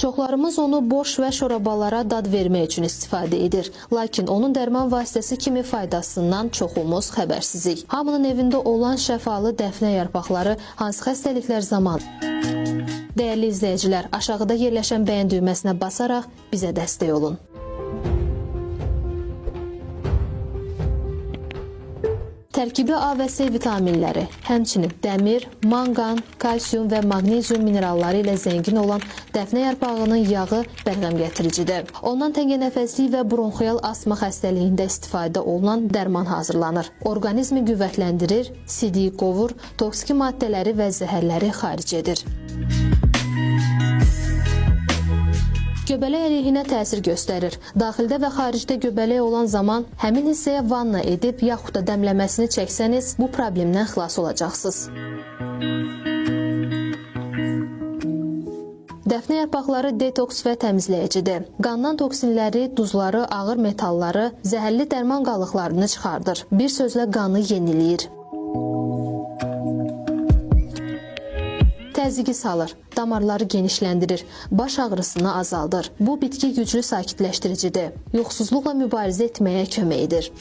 Çoxlarımız onu borş və şorabalara dad vermək üçün istifadə edir. Lakin onun dərman vasitəsi kimi faydasından çoxumuz xəbərsizik. Hamının evində olan şəfalı dəfnə yarpaqları hansı xəstəliklər zaman? Dəyərli izləyicilər, aşağıda yerləşən bəyən düyməsinə basaraq bizə dəstək olun. Tərkibi A və C vitaminləri, həmçinin dəmir, manqan, kalsium və maqnezium mineralları ilə zəngin olan dəfnə yarpağının yağı bəlğəm gətiricidir. Ondan təngənəfəslik və bronxial asma xəstəliyində istifadə olunan dərman hazırlanır. Orqanizmi qüvvətləndirir, sidiyi qovur, toksiki maddələri və zəhərləri xaric edir. Göbələk əleyhinə təsir göstərir. Daxildə və xaricdə göbələk olan zaman həmin hissəyə vanna edib yaxud da dəmləməsini çəksəniz, bu problemdən xilas olacaqsınız. Dəfnə yarpaqları detoks və təmizləyicidir. Qandan toksinləri, duzları, ağır metalları, zəhərli dərman qalıqlarını çıxardır. Bir sözlə qanı yeniləyir. Təzyiqi salır, damarları genişləndirir, baş ağrısını azaldır. Bu bitki güclü sakitləşdiricidir. Yuxusuzluqla mübarizə etməyə kömək edir.